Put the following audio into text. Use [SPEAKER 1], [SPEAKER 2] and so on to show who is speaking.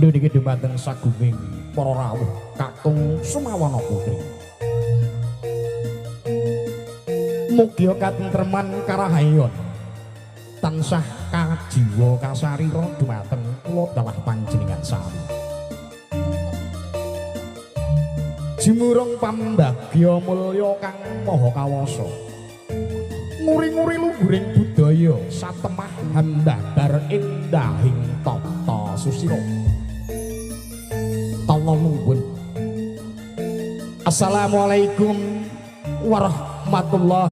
[SPEAKER 1] Niki dumateng sagunging para rawuh kakung Sumawana Putri. Mugia katentreman karahayon tansah kajiwa kasarira dumateng kula dalah panjenengan sami. Jumurung pambagya mulya kang maha kawasa. Nguri-nguri lungguring budaya satemah hambabar endahing tata susila. Tala nuwun. Assalamualaikum warahmatullahi.